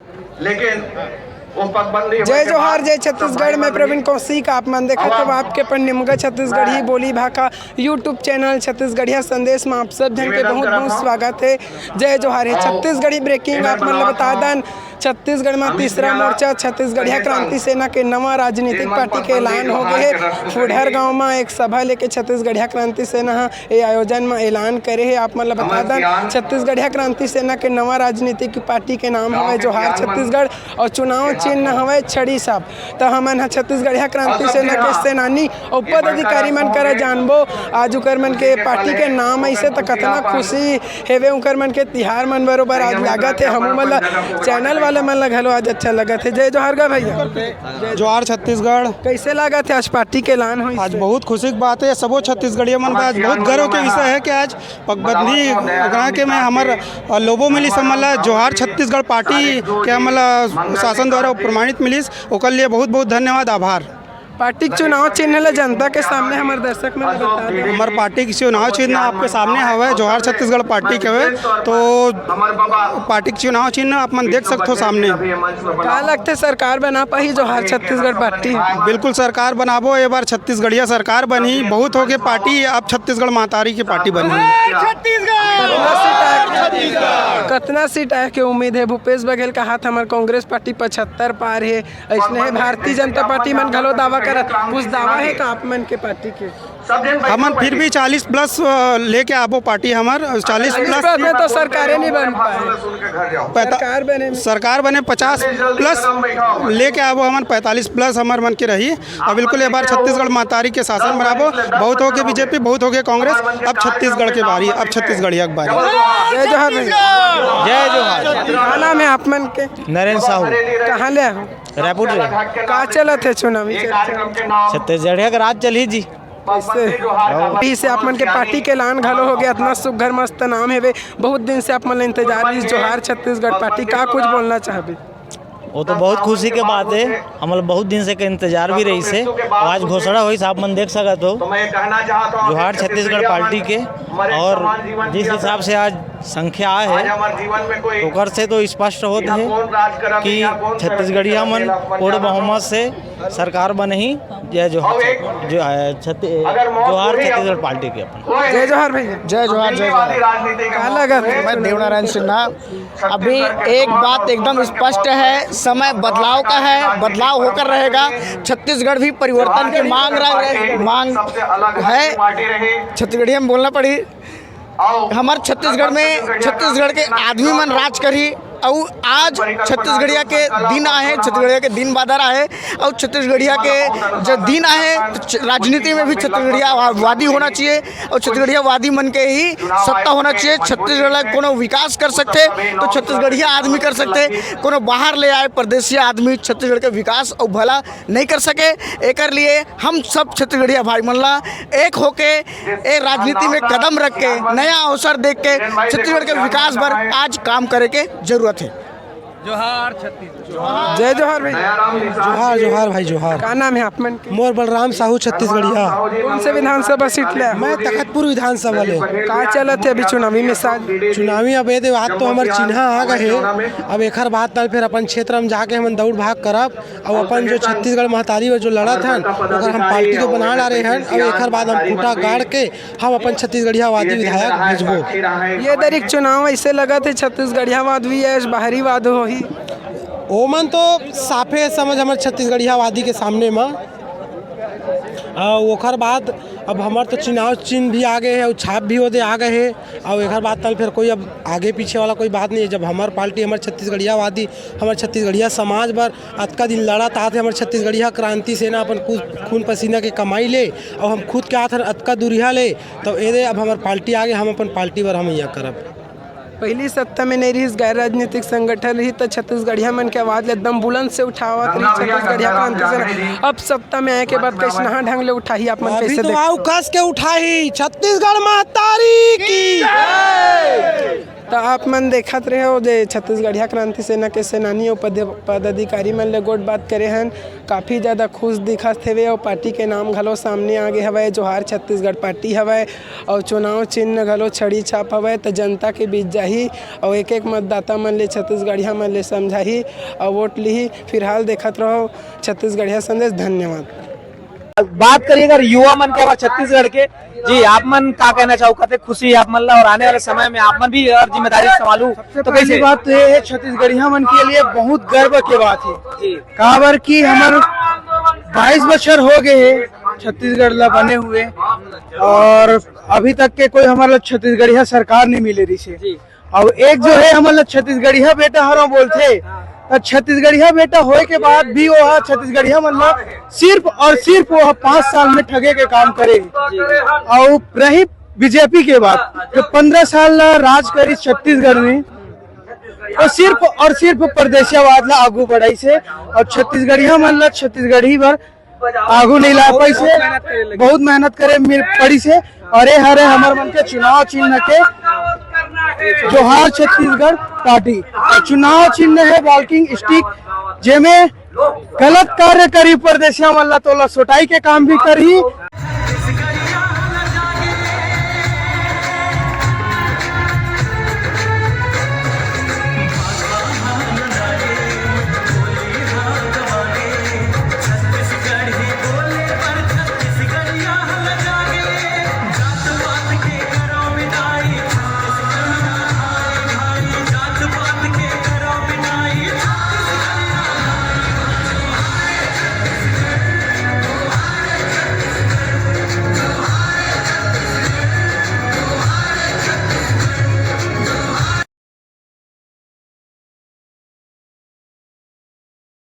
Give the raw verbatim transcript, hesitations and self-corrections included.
लेकिन वो पगबंदी जय जोहार, जय छत्तीसगढ़, मैं प्रवीण कौशिक। आप मन देखत हव आपके अपन निमगा छत्तीसगढ़ी बोली भाखा YouTube चैनल छत्तीसगढ़िया संदेश में आप सब झन के बहुत बहुत स्वागत है। जय जोहार है। छत्तीसगढ़ी ब्रेकिंग आप मन ल बता दन, छत्तीसगढ़ में तीसरा मोर्चा छत्तीसगढ़िया क्रांति सेना के नवा राजनीतिक पार्टी के ऐलान हो गए है। फुडहर गांव में एक सभा लेके छत्तीसगढ़िया क्रांति सेना ह ए आयोजन म ऐलान करे हे। आप मन ल बता दन, छत्तीसगढ़िया क्रांति सेना के नवा राजनीतिक पार्टी के नाम हवय जोहार छत्तीसगढ़ अउ चुनाव चिन्ह हवय छड़ी सांप। त हमन ह छत्तीसगढ़िया क्रांति सेना के सेनानी अउ पदाधिकारी मन करा जानबो, आज उकर मन के पार्टी के नाम अइसे त कतना खुशी हेवे उकर मन के तिहार मन बरोबर आज लागत हे। हमू मन ल चैनल वाले मन ल घलो आज अच्छा लगत हे। जय जोहार गा भैया। जोहार छत्तीसगढ़। कैसे लागत हे आज पार्टी के ऐलान होइस? आज बहुत खुशी की बात है, सबो छत्तीसगढ़िया मन बर आज बहुत गर्व के विषय है कि आज पगबंदी गांव के में हमर, अ, लोबो मिलिस हमन ला जोहार छत्तीसगढ़ पार्टी के हमन ला शासन द्वारा प्रमाणित मिलिस, ओकर लिए बहुत बहुत धन्यवाद, आभार। पार्टी के चुनाव चिन्ह ला जनता के सामने हमर दर्शक मन ला बता दे। हमर पार्टी के चुनाव चिन्ह आपके सामने हवय, जोहार छत्तीसगढ़ पार्टी के हवय, तो पार्टी के चुनाव चिन्ह आप मन देख सकथो सामने। का लगथे सरकार बना पाही जोहार छत्तीसगढ़ पार्टी? बिल्कुल सरकार बनाबो, ए बार छत्तीसगढ़िया सरकार बनही। बहुत होगे पार्टी, अब छत्तीसगढ़ महतारी के पार्टी बनही। कतना सीट आए के उम्मीद है? भूपेश बघेल कहात हमर कांग्रेस पार्टी पचहत्तर पार है, अइसने है भारतीय जनता पार्टी मन घलो दावा करत। कुछ दावा है का आप मन के पार्टी के? हमन फिर भी चालीस प्लस, अ, लेके आबो पार्टी हमर, चालीस प्लस। प्लस में तो सरकारे नहीं बन पाए। पैंता-, सरकार बने में। सरकार बने पचास प्लस लेके आबो हमन, पैंतालीस प्लस हमर मन के रही। अब बिल्कुल ए बार छत्तीसगढ़ महतारी के शासन बनाबो। बहुत होगे बीजेपी, बहुत होगे कांग्रेस, अब छत्तीसगढ़ के बारी, अब छत्तीसगढ़िया के बारी। जय जोहार भैया। जय जोहार। का नाम है आप मन के? नरेंद्र साहू। कहाँ ले हो? रायपुर से। का चलत है चुनावी चर्चा? छत्तीसगढ़िया के राज चलही जी। कैसे? इसे आप मन के पार्टी के ऐलान घलो हो गया, इतना सुघर मस्त नाम हेवे, बहुत दिन से आप मन ला इंतजार रहिस, जोहार छत्तीसगढ़ पार्टी, का कुछ बोलना चाहबे? वो तो बहुत खुशी के बात है, हमन ला बहुत दिन से के इंतजार भी रहिस है। आज घोषणा होइस, आप मन देख सकत हो, जोहार छत्तीसगढ़ पार्टी के। और जिस हिसाब से आज संख्या आए है, ओकर से तो स्पष्ट होत है कि छत्तीसगढ़िया मन पूर्ण बहुमत से सरकार बनही। जय जोहार, जो, अ, छत्ती-, जोहार छत्तीसगढ़ पार्टी के अपन। जय जोहार भैया। जय जोहार, जय जोहार। का लगत है? मैं देवनारायण सिन्हा। अभी एक बात एकदम स्पष्ट है, समय बदलाव का है, बदलाव होकर रहेगा। छत्तीसगढ़ भी परिवर्तन की मांग रहा है, मांग है। छत्तीसगढ़िया में बोलना पड़ी। हमर छत्तीसगढ़ में छत्तीसगढ़ के आदमी मन राज करही। अउ आज छत्तीसगढ़िया के दिन आहे, छत्तीसगढ़िया के दिन बादर आहे। अउ छत्तीसगढ़िया के जो दिन आहे, तो छ-, राजनीति में भी छत्तीसगढ़िया वा-, वादी होना चाहिए। अउ छत्तीसगढ़िया वादी मन के ही सत्ता होना चाहिए। छत्तीसगढ़ ला कोनो विकास कर सकथे, तो छत्तीसगढ़िया आदमी कर सकथे। कोनो बाहर ले आए परदेसिया आदमी छत्तीसगढ़ के विकास अउ भला नहीं कर सके। एकर लिए हम सब छत्तीसगढ़िया भाई मन ला एक होके ए राजनीति में कदम रख के, नया अवसर देख के छत्तीसगढ़ के विकास बर आज काम करे के जरूरत है। जोहार छत्तीसगढ़। जय जोहार भाई। जोहार, जोहार भाई, जोहार। का नाम है आप मन के? मोर बलराम साहू, छत्तीसगढ़िया। कौन से विधानसभा सीट ले? मैं तखतपुर विधानसभा ले। का चलत है अभी चुनावी मिजाज? चुनावी अब ये दे, आज तो हमर चिन्हा आ गए है। अब एखर बाद तल फिर अपन क्षेत्र में जाके हमन दौड़ भाग करब। अउ अपन जो छत्तीसगढ़ महतारी बर जो लड़त हन, ओकर हम पार्टी तो बना डारे हन। अउ एखर बाद हम खूंटा गाड़ के हम अपन छत्तीसगढ़ियावादी विधायक भेजबो। ये दरी के चुनाव ऐसे लगत है छत्तीसगढ़ियावाद भी है, बाहरीवाद होही। ओमन तो साफे समझ हमर छत्तीसगढ़ियावादी के सामने म। अउ ओकर बाद अब हमर तो चुनाव चिन्ह भी आ गए है अउ छाप भी ओदे आ गए है। अउ एकर बाद तल फिर कोई अब आगे पीछे वाला कोई बात नहीं है। जब हमर पार्टी, हमर छत्तीसगढ़ियावादी, हमर छत्तीसगढ़िया समाज बर अतका दिन लड़त आत हे, हमर छत्तीसगढ़िया क्रांति सेना अपन कु-, खून पसीना के कमाई ले, अउ हम खुद के आत हन अतका दूरिहा ले, तो एदे अब हमर पार्टी आगे, हम अपन पार्टी बर हम इहाँ करब। पहिली सत्ता में नहीं रहिस, गैर राजनीतिक संगठन रही, त छत्तीसगढ़िया मन के आवाज ल एकदम बुलंद से उठावत रही छत्तीसगढ़िया क्रांति सेना। अब सत्ता में आए के बाद कइसनहा ढंग ले उठाही, आप मन अभी कइसे तो देखथव? आऊ कस के उठाही, छत्तीसगढ़ महतारी की। त आप मन देखत रहे हो जे छत्तीसगढ़िया क्रांति सेना के सेनानी अउ पद-, पदाधिकारी मन ले गोठ बात करे हन। काफ़ी ज़्यादा खुश दिखत हेवे अउ पार्टी के नाम घलो सामने आगे हवय, जोहार छत्तीसगढ़ पार्टी हवय। अउ चुनाव चिन्ह घलो छड़ी छाप हवय, त जनता के बीच जाही अउ एक-एक मतदाता मन ले, छत्तीसगढ़िया मन ले समझाही अउ वोट लिही। फिलहाल देखत रहो छत्तीसगढ़िया संदेश। धन्यवाद। बात करिए अगर युवा मन के, अगर छत्तीसगढ़ के, जी, आप मन का कहना चाहो, कते खुशी आप मन ला, और आने वाले समय में आप मन भी अगर जिम्मेदारी संभालू सबसे तो पहली कैसे? बात तो ये है, छत्तीसगढ़िया मन के लिए बहुत गर्व के बात है। जी। काबर कि हमर बाईस बछर हो गए है छत्तीसगढ़ ला बने हुए, और अभी तक के कोई हमर ला छत्तीसगढ़िया सरकार नहीं मिले रही है। जी। अब एक जो है हमर ला छत्तीसगढ़िया बेटा हरो बोलथे, त छत्तीसगढ़िया बेटा होए के बाद भी वो ह छत्तीसगढ़िया मन ला सिर्फ और सिर्फ वो ह पाँच साल में ठगे के काम करे। अउ रही बीजेपी के बात, जो पंद्रह साल ला राज करी छत्तीसगढ़ में, वो सिर्फ और सिर्फ परदेसियावाद ला आगू बढ़ाई से और छत्तीसगढ़िया मन ला छत्तीसगढ़ी बर आगू नहीं ला पाई से। बहुत मेहनत करे मिल पड़ी से। अरे हरे हमर मन के चुनाव चिन्ह के जोहार छत्तीसगढ़ पार्टी। चुनाव चिन्ह है वॉकिंग स्टिक, जेमे गलत कार्य करी परदेसिया मन ला तोला सोटाई के काम भी करही।